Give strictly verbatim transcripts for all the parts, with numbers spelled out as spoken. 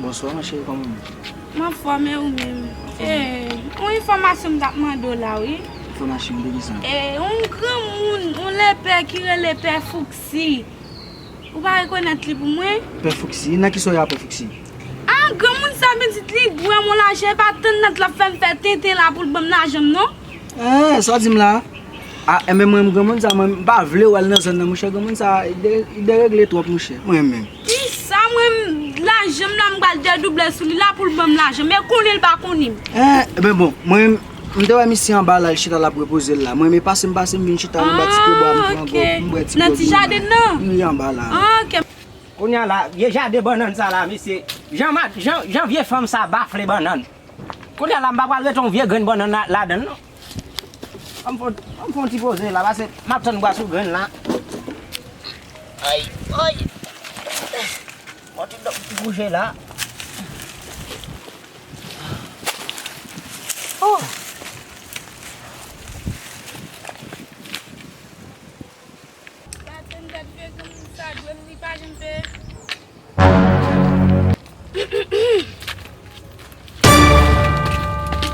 Bonswa, ma cheri, kòman w ye? M anfòm, e ou menm? Anfòm. E, yon enfòmasyon m t ap mande w la, wi. Enfòmasyon de ki sa? E, yon granmoun, yon lepè ki rele Pè Fouksi. Ou pa rekonèt li pou mwen? Pè Fouksi? Nan ki sa w ye a, Pè Fouksi? A, granmoun sa pitit li granmoun lajan, e pa tann nan l ap fè m fè tenten la pou l ban m lajan m, non. Eh, sa w di m la? A, enben mwen menm granmoun sa, mwen m pa vle wè l nan zòn nan, monchè, granmoun sa, li de-, li deregle twòp, monchè, mwen menm. Kisa mwen menm, lajan m la m pral dedoub sou li la pou l ban m lajan, men konnen l pa konnen m. Eh, enben bon, mwen menm, m te wè misye anba la, l chita l ap repoze l la, mwen menm pase m pase m vin chita anba ti pyebwa, m pran gòg, m bwè ti gòg mwen. Nan ti jaden nan? Wi, anba la. Ah, ok. Kounye a la, vye jaden bannann sa la, mesye. Jan, jan, jan vye fanm sa bafle bannann. Kounye a la, m pa pral rete yon vye grenn bannann la, ladann, non. Ban m fè, ban m fè yon ti poze la, pase m ap tann bwa sou grenn la. Ay, ay. Mwen tout donk bouje la. Oh.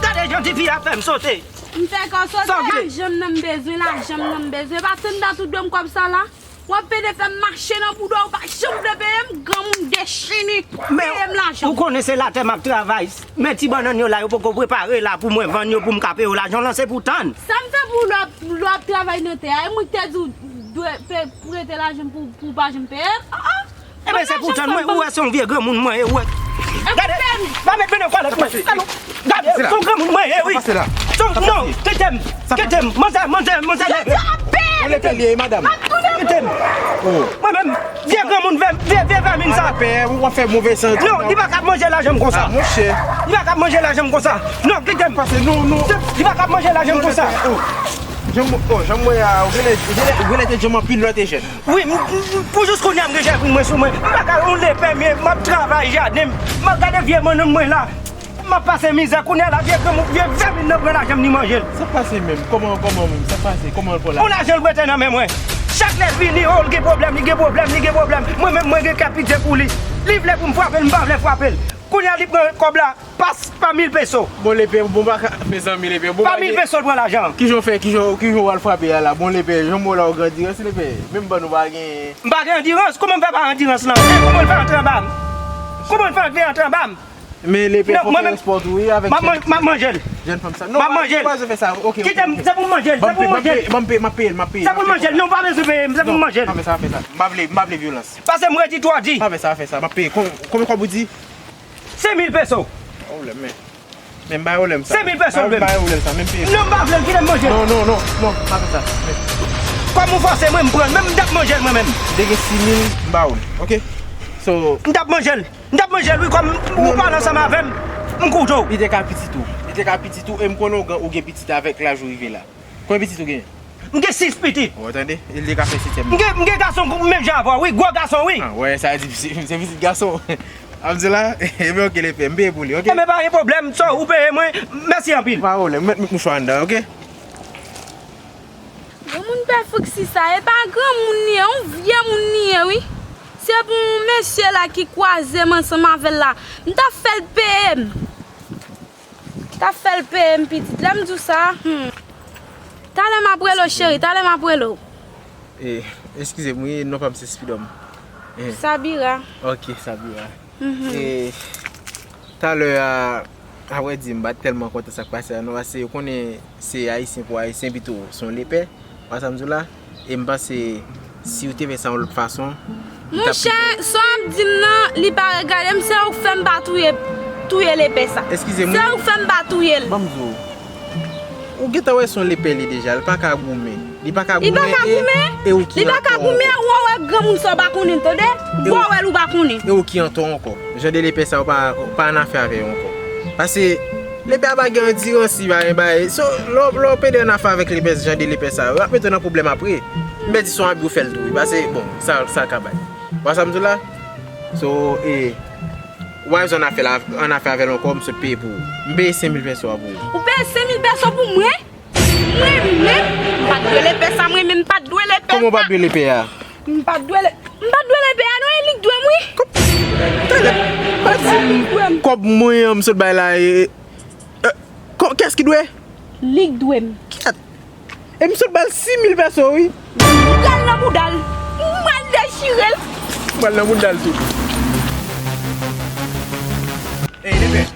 Gade jan tifi a fè m sote. M fè kò sote, lajan m nan m bezwen, lajan m nan m bezwen. Pa tann dat ou dwe m kòb sa la. W ap pede fè m mache nan bouda, ou pa janm vle peye m, granmoun dechini. Peye m lajan. Ou konnen se latè m ap travay. Men ti bannann yo la, yo poko prepare la pou mwen vann yo pou m ka peye w lajan w lan, se pou tann. Sa m fè pou w lè w ap, lè w ap travay nan tè a? E mwen ki te di w dwe pe-, prete lajan pou, pou w pa janm peye m? Ah, ah. Ebyen, se pou tann mwen, ou wè se yon vye granmoun mwen ye, ou wè. Gade, pa met men nan kòlèt mwen. Gade, se yon granmoun mwen ye, wi. Se yon, non, kite m, kite m. Manzè, manzè, manzè, leve. Ou leve l ye, madanm. Kite m. Mwen menm, vye granmoun, vye, vye, vye vèmin sa. Pè, ou ap fè move sante. Non, li pa kab manje lajan m konsa. Monchè. Li pa kab manje lajan m konsa. Non, kite m. Pase, non, non. Li pa kab manje lajan m konsa. Jan m, oh, jan m wè a, ou genlè, ou genlè, ou genlè te djanm anpil lè w te jèn. Wi, m, m, m, pou jis kounye a m gen chèvri mwen sou mwen. M pa ka yon lepè, men m ap travay jaden m. M ap gade vye bannann mwen la. M ap pase mizè kounye a la, vye granmoun, vye vèmin nan pran lajan m, li manje l. Sa k pase menm? Kòman, kòman menm? Sa k pase? Kòman l pran lajan? Yon lajan l prete nan men mwen. Chak lè l vini, oh, l gen pwoblèm, li gen pwoblèm, li gen pwoblèm. Mwen menm, mwen gen kè pitye pou li. Li vle pou m frape l, m pa vle frape l. Kounye a, li pran kòb la. Pas pa mil peso. Bon, lepè, bon, pa ka, mezanmi, lepè, bon, pa mil peso l pran lajan. Kijan w fè, kijan, kijan w al frape a la? Bon, lepè, jan m wè w la, ou gen andirans, lepè. Menm bann ou pa gen. M pa gen andirans? Kòman m fè pa andirans lan? E kòman l fè antre anba m? Kòman l fè antre, antre anba m? Men lepè, fò fè respè tou, wi, avèk jèn, m ap manje l. Jèn fanm sa. Non, m ap manje l. Pa bezwen fè sa, ok, ok. Kite m, se pou m manje l, se pou m manje l. Ban m peye, ban m peye, m ap peye l, m ap peye l. Se pou m manje l, non, pa bezwen peye m, se pou m manje l. Non, pa fè sa, pa fè sa. M pa vle, m pa vle vyolans. Pase m redi twò di. Pa fè sa, pa fè sa, m ap peye. Konbyen kòb ou di? Senk mil peso. Pwoblèm, men. Men m bay ou lè m sa. Senk mil peso l dwe m. M bay ou lè m sa, men m peye. Non, m pa vle l, kite m manje. Non, non, non, non, pa fè sa. Kòm ou fòse mwen, m pran l. Menm m t ap manje l mwen menm. M te gen sis mil, m ba ou l. Ok? So, m t ap manje l. M t ap manje l, wi, kòm ou pale ansanm avè m, m koute w. Li te ka pitit ou. Li te ka pitit ou, e m konnen ou gen, ou gen pitit avèk laj ou rive la. Konbyen pitit ou genyen? M gen sis pitit. Ou tande? E li ka fè setyèm. M gen, m gen gason menm jan avè w, wi, gwo gason, wi. Ah, wè, sa di, se, se pitit gason. Ap di la, ebyen, ok, lepè, m peye pou li, ok? Ebyen, pa gen pwoblèm, so, ou peye mwen, mèsi anpil. Pa pwoblèm, mèt, mèt mouchwa anndan, ok? Granmoun Pè Fouksi sa, e pa granmoun li ye, yon vye moun li ye, wi. Se pou yon mesye la ki kwaze m ansanm avè l la. M t ap fè l peye m. T ap fè l peye m pitit. Lè m di w sa, hmm. Talè m ap rele w, cheri, talè m ap rele w. Eh, eskize m, wi, non pa m se Spidòm. Eh. Sabira. Ok, Sabira. Mhm. Eh, talè a, a vrè di, m pa t tèlman kontan sa k pase a, non, paske ou konnen se Ayisyen pou Ayisyen, pito se yon lepè. Ou wè sa m di w la? E m panse, si w te fè sa yon lòt fason, li t ap pi bèl. Monchè, sa w ap di m nan, li pa regade m, se ou k fè m pa touye, touye lepè sa. Eskize m, wi. Se ou k fè m pa touye l. Ban m di w, ou gentan wè se yon lepè li deja, li pa ka goumen. Li pa ka goumen, e, e ou ki antò ankò. Li pa ka goumen, ou wè granmoun sa w pa konnen l, tande? Ou wè l ou pa konnen. E ou ki antò ankò. Jan de lepè sa, ou pa, ou pa annafè avè yo ankò. Paske lepè a pa gen andirans, li pa gen bagay. So, lè w, lè w pede annafè avèk lepè, jan de lepè sa yo, y ap mete w nan pwoblèm apre. M pèdi se yon abi ou fè l tou, wi, paske, bon, sa, sa ka bay. Ou wè sa m di w la? So, e, w pa bezwen annafè la, annafè avè l ankò, m sot peye pou ou. M peye senk mil pèso a pou ou. Ou peye senk mil pèso pou mwen? Mwen menm, m pa t dwe lepè sa, mwen menm, m pa t dwe lepè sa. Kòman w pa t dwe lepè a? M pa t dwe le-, m pa t dwe lepè a, non, e li k dwe m, wi. Talè, Kòb mwen an m sot bay la e, e, kò- kiyès ki dwe? Li k dwe m. Kiyès? E m sot ba l sis mil pèso wi. Pral nan bouda l. M pral dechire l. M pral nan bouda l tou. Ey, nèg,